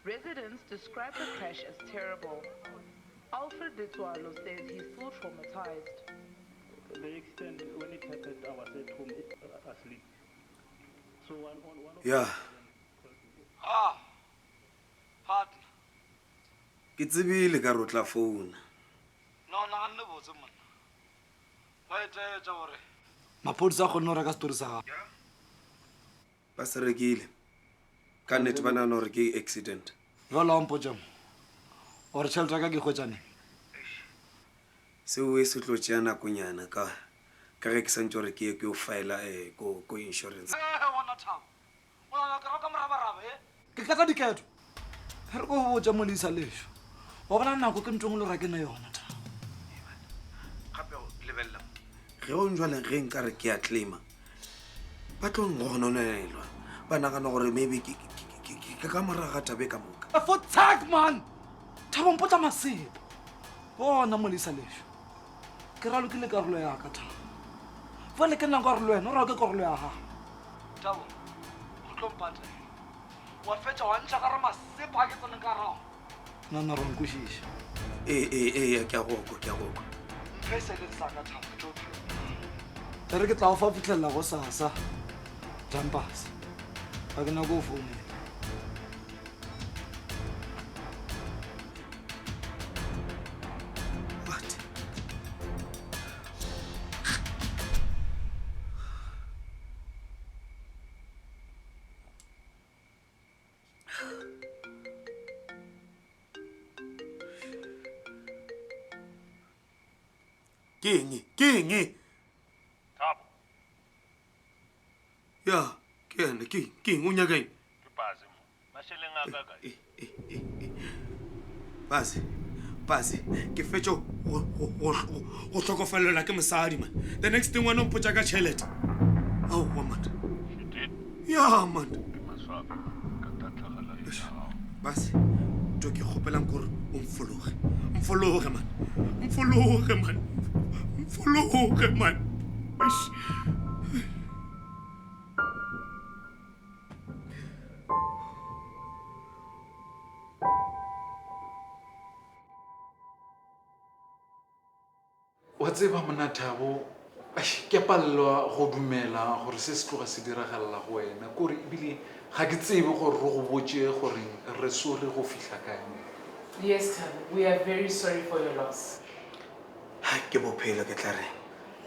Residents describe the crash as terrible. Alfred Litwalo says he's still traumatized. The extent when it happened, I was at home asleep. So one, one, one of Yeah. Ah, partner. Ke tsebile ka re o tla founa. No, naganne botse monna. Ba etaetša gore maphodisa a kgonne go reka setori sa gago. Ba se rekile. Ka nnete ba nagana gore ke accident. Jwale wa mpotša mo gore tšhelete ya ka ke e hwetša neng? Seo e se tlo tšea nakonyana ka ka ge ke santše gore ke ye ke yo file eh, ko ko insurance. Ee, bona Thabo, o nagana ke roka morabaraba e? Ke tlatla diketo. Ge re ko go botša molisa lešo, wa bona nako ke ntho e nngwe le gore ga ke na yona Thabo. Gape lebelela ge go njwale ge nka re ke a claima ba tlo ngononelwa ba nagana gore maybe ke ke ka morago ga tabe ka moka. For tag man! Thabo mpotša masepa. Bona molisa lešo, ke ralokile karolo ya ka Thabo. Fale ke nako ya gore le wena o raloke karolo ya gago. Thabo, o tlo mpatela. Wa fetša wa ntšha gare masepa a ke tseneng ka gare. Nana ra nkwešiša. Ee, ee, ee, ke a go kwa, ke a go kwa. Mphe seleng sa ka Thabo, ke tlo phela. E re ke tla go fa fitlhelela go sasa, Jumpers. Ga ke nyake go founela. Ke eng? Ke eng? Thabo. Ya, ke ene, ke eng? Ke eng? O nyaka eng? Ke pase mo. Mašeleng a ka kae? Pase, pase, ke fetše go go hlokofelelwa ke mosadi man. The next thing wena o mpotša ka tšhelete. Aowa man. She did. Ya man. Ke maswabi ka tatlhegelo ya gago. Base, to ke kgopelang kore o mfologe. Mfologe man. Mfologe man. Mfologe man. Eish. Wa tseba monna Thabo, eish, ke a palelwa go dumela gore se se tloga se diragalela go wena. Kore ebile ga ke tsebe gore re go botše goreng re sorry go fihla kae mo. Yes Thabo, we are very sorry for your loss. Ha ke bophelo ke tla reng?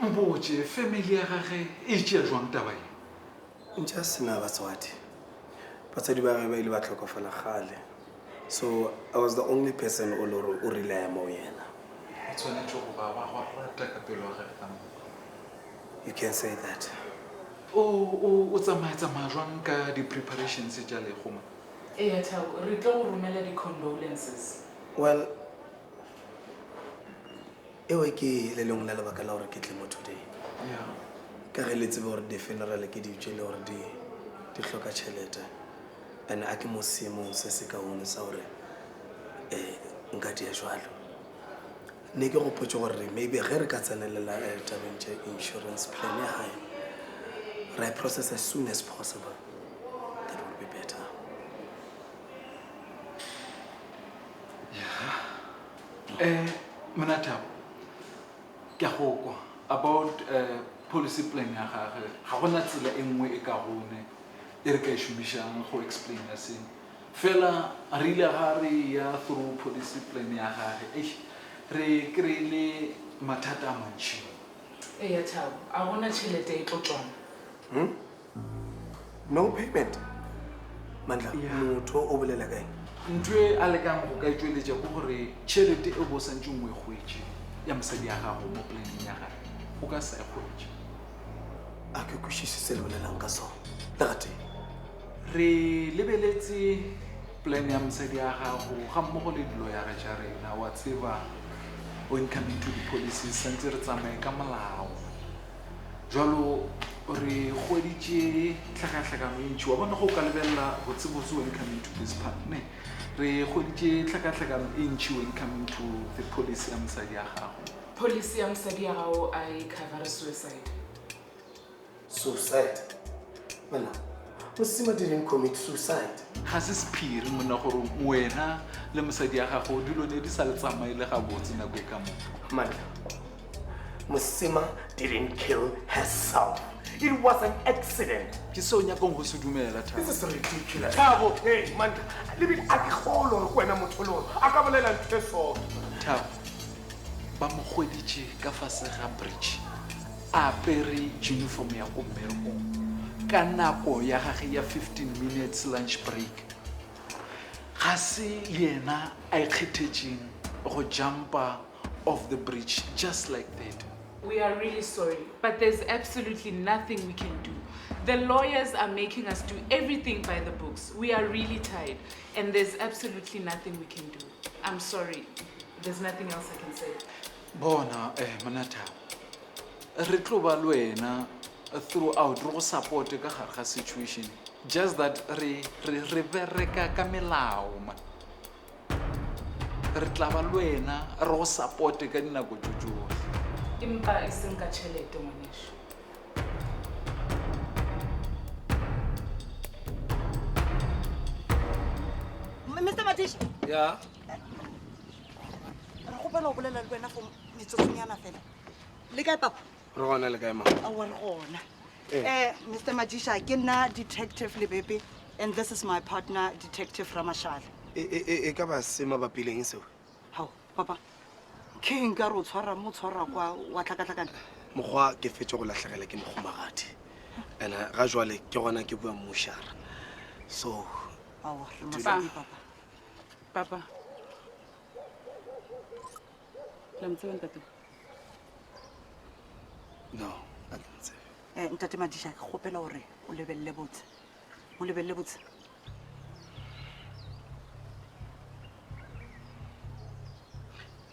Mpotše, family ya gage e tšea jwang taba ye? Ntše a se na batswadi. Batswadi ba gage ba ile ba hlokofala kgale. So I was the only person o le gore o relaya mo yena. O tshwanetše go ba wa go rata ka pelo ya gage ka moka. You can say that. O, o, o tsamaya-tsamaya jwang ka di-preparations tša lehu ma? Eya Thabo, re tlo go romela di-condolences. Well, ewe ke le lengwe la lebaka la gore ke tle mo today. Yeah. Ka ge le tsebe gore di-funeral ke dijo tše e le gore di, di hloka tšhelete. And a ke mo seemong se se kaone sa gore um nka dia jwalo. Ne ke gopotše gore maybe ge re ka tsenelela eh, tabeng tša insurance plan ya gae, ra e process as soon as possible. That would be better. Eh, monna Thabo, ke a go kwa about eh, policy plan ya gage. Ga gona tsela e nngwe e kaone e re ka e šomišang go explaina se. Fela re ile ga re ya through policy plan ya gage, eish, re kry-ile mathata a mantši. Eya Thabo, a gona tšhelete e tlo tšwang. Hmm? No payment? Mandla, motho o bolela ka eng? Ntho e a lekang go ka e tšweletša ke gore tšhelete e bo santšeng o e hwetše ya mosadi ya gago mo planeng ya gage, o ka sa e hwetše. A ke kwešiše se le bolelang ka sona le gatee. Re lebeletse plan ya mosadi ya gago ga mmogo le dilo ya ge tša rena, wa tseba when coming to di-policies santse re tsamaye ka molao. Jwalo re hweditše tlhakahlakano e ntši, wa bona go ka lebelela botsebotse when coming to this part ne, re hweditše tlhakahlakano e ntši when coming to the policy ya mosadi ya gago. Policy ya mosadi ya gago a e cover suicide. Suicide? Monna, Mosima didn't commit suicide. Ga se sephiri monna gore wena le mosadi ya gago dilo ne di sa le tsamaele gabotse nako e ka moka. Mandla, Mosima didn't kill herself. It was an accident. Ke seo nyakong go se dumela, Thabo. This is ridiculous. Thabo. Hey, Mandla, lebile a ke kgolo gore ke wena motho le gore a ka bolela ntho e soto. Thabo, ba mo hweditše ka fase ga bridge a apere uniform ya ko mmerekong ka nako ya gage ya 15 minutes lunch break. Ga se yena a ikgethetšeng go jumpa off the bridge just like that. We are really sorry, but there's absolutely nothing we can do. The lawyers are making us do everything by the books. We are really tired, and there's absolutely nothing we can do. I'm sorry. There's nothing else I can say. Bona, monna Thabo, re tlo ba le wena throughout, re go supporte ka gare ga situation. Just that re, re, re bereka ka melao, man. Re tla ba le wena, re go supporte ka dinako tso tsohle. Empa e seng ka tjhelete, ngwaneso. Mister Matisha. Ya. Re kgopela go bolela le wena for metsotsonyana fela. Le kae papa? Re gona le kae mama? Aowa re gona. Eh. Mister Matisha, ke nna Detective Lebepe and this is my partner Detective Ramashala. E, e, e, e ka ba se mabapi le eng seo? Hao, papa. Ke eng ka re o tshwara mo tshwara kwa wa tlhakatlhakana? Mokgwa ke fetše go lahlegela ke mogomagadi. And ga jwale ke gona ke bua mmušara. So, Aowa, re Dula. maswabi, papa. Papa. La mo tseba ntate? No, a ke mo tsebe. Um ntate Madiša, ke kgopela gore o lebelele botse. O lebelele botse.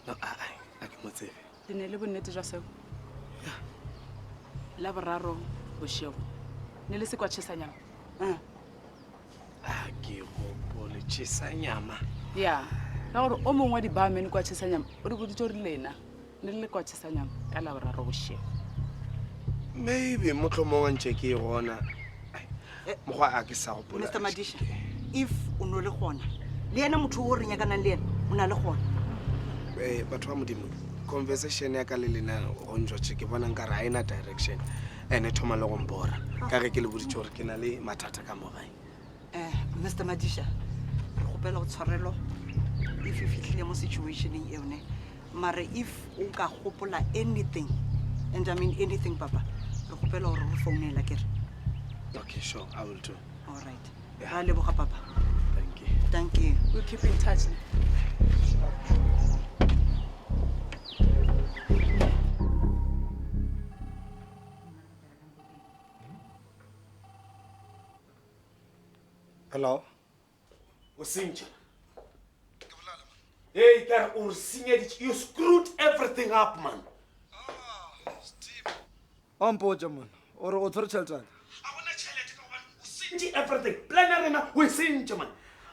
No, a a ke mo tsebe. Le ne le bonnete jwa seo? La boraro bošego. Ne le se kwa Tšhesanyama? A ke gopole Tšhesanyama. Ya, ka gore o mongwe wa di-barman kwa Tšhesanyama o re boditše gore lena ne le le kwa Tšhesanyama ka la boraro bošego. Maybe mohlomongwe ntše ke e gona. Mokgwa a ke sa gopola. Mr Madisha, if o no le gona, le yena motho o re nyakanang le yena o na le gona. Eh, batho ba modimo conversation ya ka le lena go ntšwatše ke bona nkare ga e na direction and e thoma le go mbora ka ge ke le boditše gore ke na le mathata ka mo gae. Eh, Mr Madisha, re kgopela go tshwarelo if e fihlile mo situationeng eo ne. Mare if o ka gopola anything, and I mean anything papa, re kgopela gore re founela kere. Okay, sure, I will do. All right. Ra leboga papa. Thank you. Thank you. We'll keep in touch. Ne? Hello. O sentše. Hey, ka re o re senyeditše. You screwed everything up, man. O mpotša monna, o re o tshwere tšhelete ya ka. Sentše everything. Plan ya rena o e sentše, man.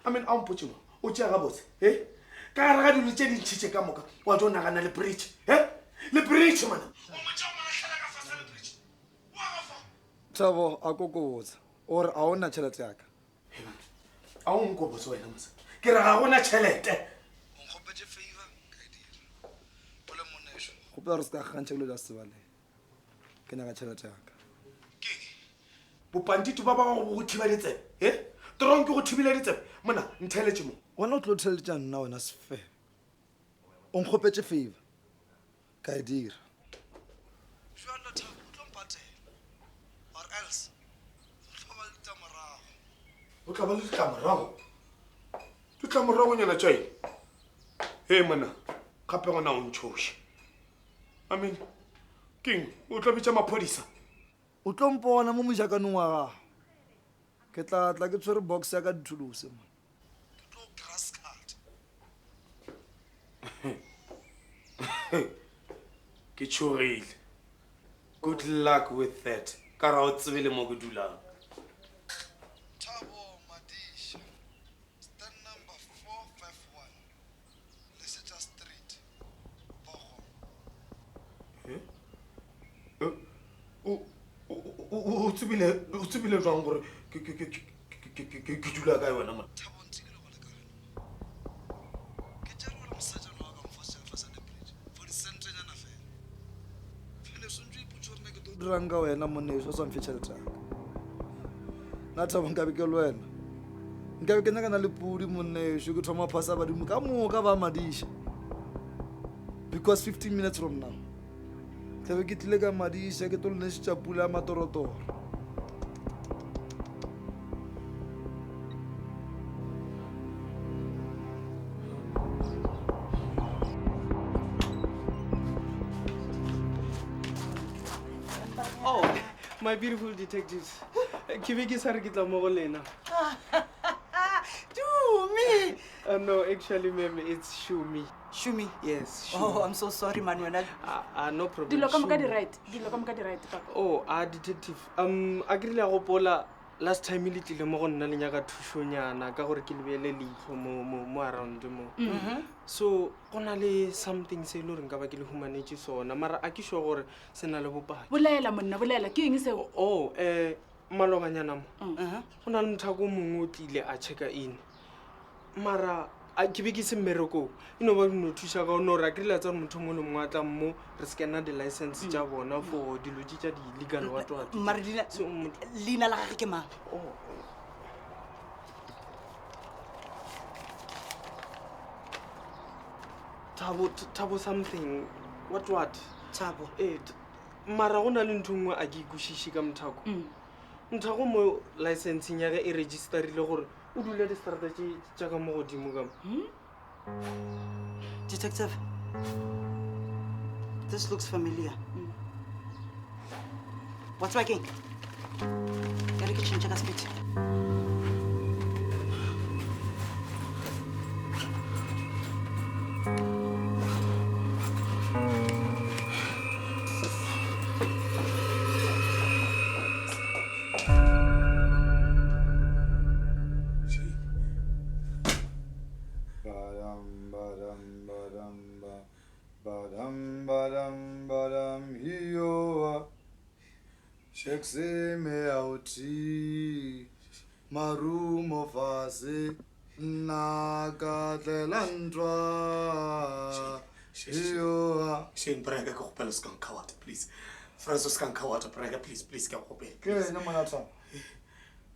I mean, a o mpotše mo. O tšea gabotse, eh? Ka gare ga dilo tše dintši tše ka moka, wa tlo nagana le bridge, eh? Le bridge, man. Thabo, a ko ko botse. O re a o na tšhelete ya ka. A o nko botse wena mose. Ke re ga gona tšhelete. Kgopela gore se ka kgantšha dilo tša sebaleng. Ke nyaka tšhelete ya ka. Bopantiti ba ba gago bo go thiba ditsebe, eh? Tronk go thibile ditsebe. Monna, ntheeletše mo. Wena o tlo theeletša nna wena sefebe. O nkgopetše favor. Ka e dira. Bjalo Thabo o tlo mpatela or else go tlo ba le ditlamorago. Go tla ba le ditlamorago? Ditlamoragonyana tša eng? Hei monna, gape gona o ntšhoše. I mean, keng o tlo bitša maphodisa? O tlo mpona mo mojakanong wa gago. Ke tla tla ke tshwere box ya ka dithuluse mo. Ke tlo grass cut. Ke tšhogile. Good luck with that. Ka ra o tsebe le mo ke dulang. Thabo Madisha, stand number 451, Lesetša Street, Bogong. Eh? O o tsebile o tsebile jwang gore ke ke ke ke ke ke dula kae wena monna? Thabo ntse ke le gona ka gare. Ke tšere gore mosajana wa ka mfa seatla sa the bridge for disentenyana fela. Fele swantse o ipotse gore na ke tlo dirang ka wena monneso o sa mfe tšhelete ya ka. Na Thabo nkabe ke le wena. Nkabe ke nyakana le pudi monneso ke thoma phasa badimo ka moka ba madiša. Because 15 minutes from now tlabe ke tlile ka madiša ke tlo le nešetša pula ya matorotoro. Oh, my beautiful detectives. Ke be ke sa re ke tla mo go lena. Tumi! No, actually, ma'am, it's Shumi. Shumi? Yes, Shumi. Oh, I'm so sorry, man. Wena. No problem. Dilo ka moka di Shumi. right. Dilo ka moka di right, papa. Oh, detective. A ke rile a gopola last time le tlile mo go nna le nyaka thušonyana ka gore ke lebele leihlo mo, mo, mo around mo. So, go na le something se e le gore nka ba ke le humanetše sona, mara a ke sure gore se na le bopaki. Bolela monna, bolela. Ke eng seo? Oh, malobanyana mo. Go na le mothako o mongwe o tlile a checka in. Mara a ke be ke se mmerekong, e no ba no thuša ka ono gore a kry-ile tsa gore motho mongwe le mongwe a tlang mo re scanna di-license tša bona for dilo tše tša di-legal what what. Mara leina la gage ke mang? Oh. Thabo, Thabo something, what what? Thabo. Mara go na le ntho nngwe a ke ikwešiše ka Mothako. Mothako mo licenseng ya ge e registerile gore o dula distrata tše tša ka mo godimo ka mo. Detective, this looks familiar. Wa tseba keng? E re ke tšhentšhe ka sepete. Badam, badam, badam, ba. Badam, badam, badam, hioa. Shekseme auti. Marumo fase. Nna ka tlela ntwa. Hioa. Shane Brega ke kgopela se ka nkgawata please. Francis se ka nkgawata Brega please please ke a kgopela. Ke eng mona Thabo?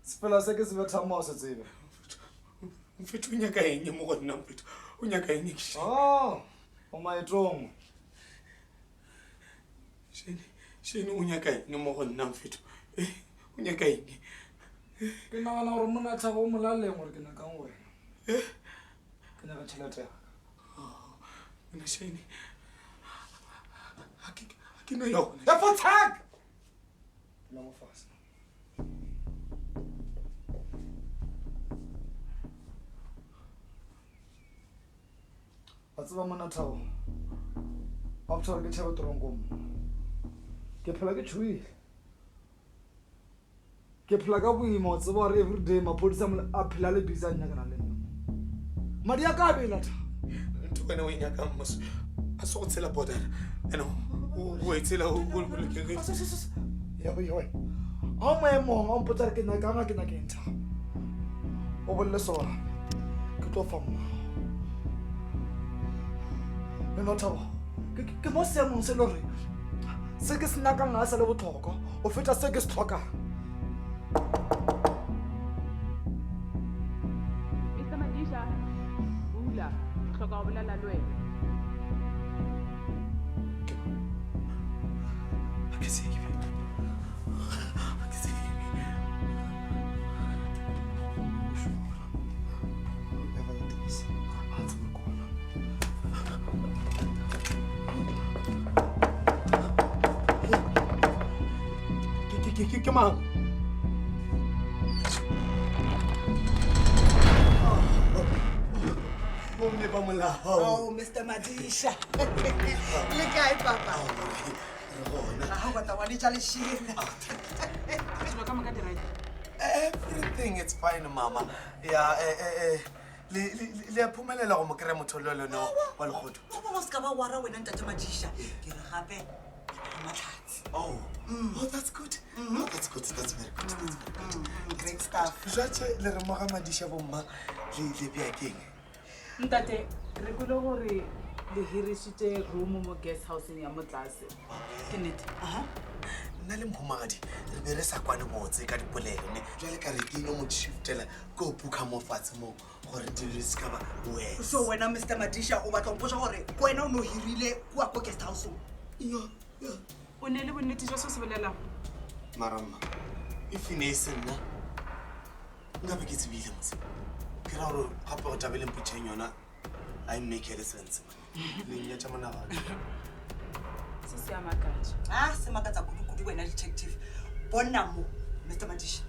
Sefela se ke se bethang mo o se tsebe. Mfetho o nyaka eng mo go nna mfetho? O nyaka eng? Oh, o maetong. Shane, Shane o nyaka eng mo go nna mfetho? Eh, o nyaka eng? Ke nagana gore mona Thabo o molaleng gore ke nyakang wena. Ke nyaka tšhelete ya ka. Nna Shane, ha ke na yona. Ya for tag! Dula mo fase. Wa tseba monna Thabo, after gore ke tšhabe toronkong mo, ke phela ke tšhoile. Ke phela ka boima, o tseba gore everyday maphodisa a phela a le busy a nyakana le nna. Madi a ka a bela Thabo. Ntho wena o e nyakang mos a se go tshela border and o e tshela o bolokegile. Ga o maemong a o mpotsa re ke nyakang a ke nyakeng Thabo. O bolele sona ke tlo fa mmago. Le no Thabo, ke mo seemong se le gore se ke se nyakang ga se le botlhokwa o feta se ke se tlhokang. Mr. Madisha, bula, ke hloka go bolela le wena. Ha ke tsebe. Ha ke tsebe. Whoever that is, a tsebe kona. Ke mang? Bomme ba molao. Oh, Mr. Madisha. Le kae papa? Re gona. Ga o batla wa le ja lešela. Dilo ka moka di right. Everything is fine, mama. Ya, eh, eh, eh, le a phumelela go mo kry-a motho le lone wa lekgotho. O ba o se ka ba wara wena ntate Madisha. Ke re gape matlhatsi. Oh, oh, that's good. Oh, that's good. That's very good. That's very good. Great stuff. Jwatše le re moga Madisha bomma le le bea keng? Ntate, re kwele gore le hirišitše room mo guest houseng ya mo tlase. Ke nnete? Nna le mohumagadi re be re sa kwane botse ka dipolelo ne. Jwale ka re ke ino mo shiftela ko o booka mo fatshe mo gore dilo se ka ba worse. So wena Mr. Madisha o batla go mpotsa gore ke wena o no hirile kua ko guest house-ong? O ne le bonnete jwa se o se bolelang? Mara mma, if e ne e se nna nkabe ke tsebile mose. Ke ra gore gape go tabele mpotšheng yona a e mmekele sense man. Le nnyetša monagano. Se se a makatša. Ah, se makatsa kudu-kudu wena detective. Bona mo, Mr. Madisha.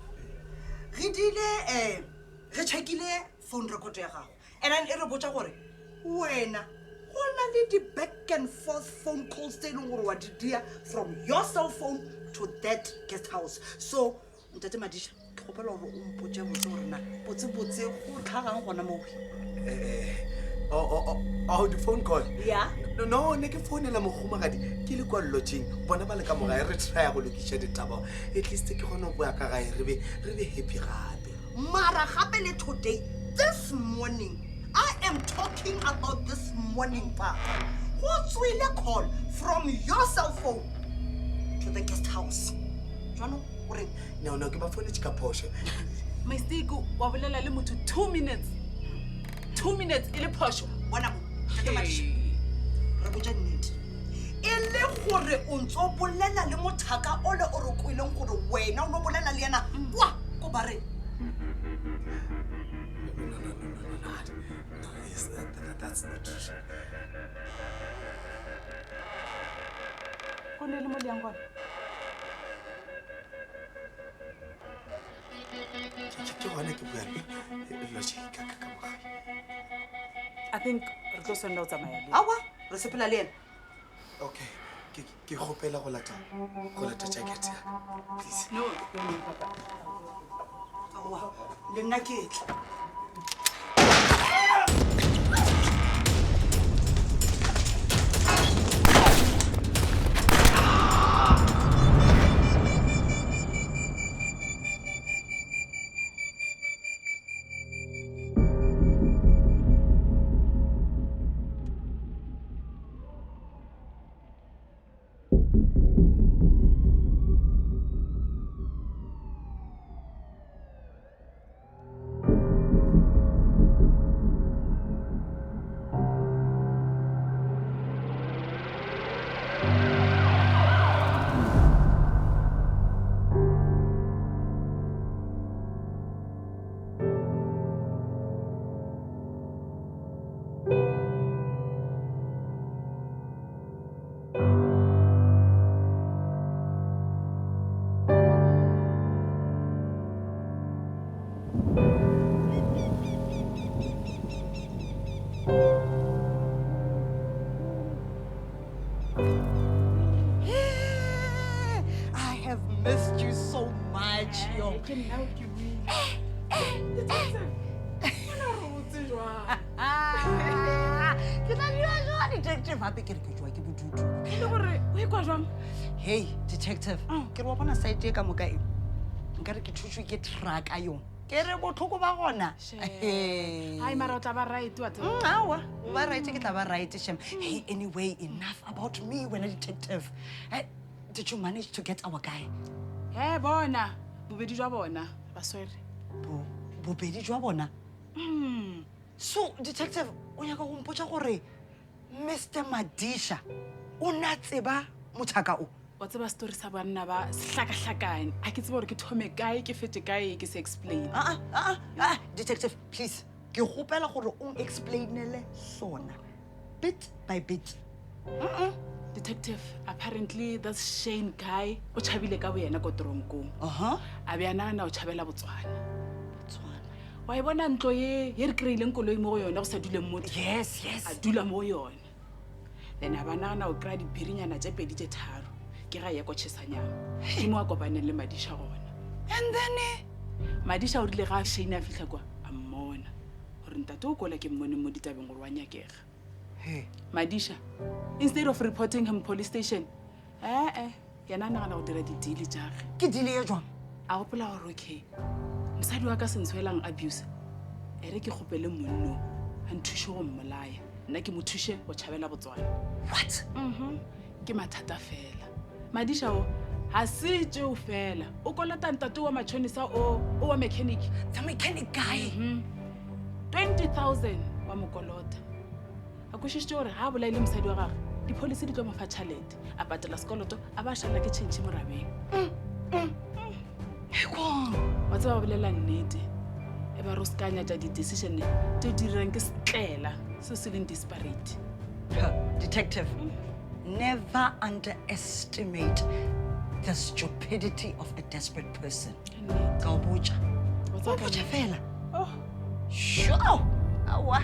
Re dile re checkile phone record ya gago. And then e re botsa gore wena go na le di-back and forth phone calls tse e leng gore wa di dia from your cell phone to that guest house. So, Ntate Madisha, ke kgopela gore o mpotse botse gore na botse-botse go tlhagang gona moo. Oh, oh, oh, oh, the phone call. Yeah. No, no, ne ke founela mohumagadi ke le kwa lodging. Bona ba le ka mogae re try go lokiša ditaba. At least ke kgone go boya ka gae re be happy gape. Mara gape le today, this morning, I am talking about this morning, Papa. Go tswile call from your cell phone to the guest house. Jwanong, o reng? No, no, ke ba founetse ka phošo. Mistake wa bolela le motho 2 minutes. 2 minutes e le phošo. Bona mo, Ntate Madisha. Re botsa nnete. E le gore o ntse o bolela le mothaka o le o re kweleng gore wena o no bolela le yena kwa ko bareng. No, no, no, no, no, no, no, yes, that's not true. Go ne le mo le yang gona? Ke gona ke bua logic ka ka mogae. I think re tlo tshwanela go tsamaya le. Aowa, re sepela le yena. Okay, ke ke kgopela go lata go lata jacket ya ka. Please. No, no, no, papa. Aowa, le nna ke tla. I have missed you so much, yo. Ke nna o ke buile. Ke tla dira jwang detective gape ke re ke jwa ke bodutu. E le gore o ikwa jwang? Hey, detective, ke re wa bona site e ka moka e. Nkare ke thušwe ke trucka yong. Ke re botlhoko ba gona. Hai mara o tla ba right wa tseba. Aowa, o ba right ke tla ba right shem. Hey, anyway, enough about me wena detective. Eh, did you manage to get our guy? He bona, bobedi jwa bona ba swere. Bobedi jwa bona? So, detective, o nyaka go mpotša gore Mr. Madisha o na tseba mothaka o? Wa tseba story sa banna ba se hlakahlakane. A ke tsebe gore ke thome kae, ke fete kae, ke se explain. Ah ah ah, detective, please. Ke kgopela gore o explainele sona bit by bit. Detective, apparently this Shane guy o tšhabile ka boyena ko toronkong. A be a nagana o tšhabela Botswana. Wa e bona ntlo ye ye re kry-ileng koloi mo go yona go sa duleng motho. Yes, yes. A dula mo go yona. Then a ba nagana o kry-a dipirinyana tše pedi tše tharo. Ke ga ya ko Chesanyana. Ke mo a kopaneng le Madisha gona. And then eh? Madisha o rile ga Shane a fihla kwa a mmona. Gore ntate o kola ke mmone mo ditabeng gore wa nyakega. Hey. Madisha, instead of reporting him police station, eh yena a nagana go dira di-deal tša ge. Ke deal ye jwang? A gopola gore okay, mosadi wa ka se ntshwelang abuse, e re ke kgopele monno a nthuše go mmolaya, nna ke mo thuše go tšhabela Botswana. What? Ke mathata fela. Madisha o ga se tšeo fela, o kolota ntate wa matšhonisa o o wa mechanic. The mechanic guy? 20,000 wa mo kolota. A kwešišitše gore ga a bolaile mosadi wa gagwe, di-policy di tlo mo fa tšhelete, a patela sekoloto, a ba a šalela ke tšhentšhe morabeng. Wa tseba ba bolela nnete, e ba re o se ka nyatša di-decision tse di dirang ke setlela seo se leng disparate. Detective, never underestimate the stupidity of a desperate person. Ka o botša. O botša fela. Sure. Aowa.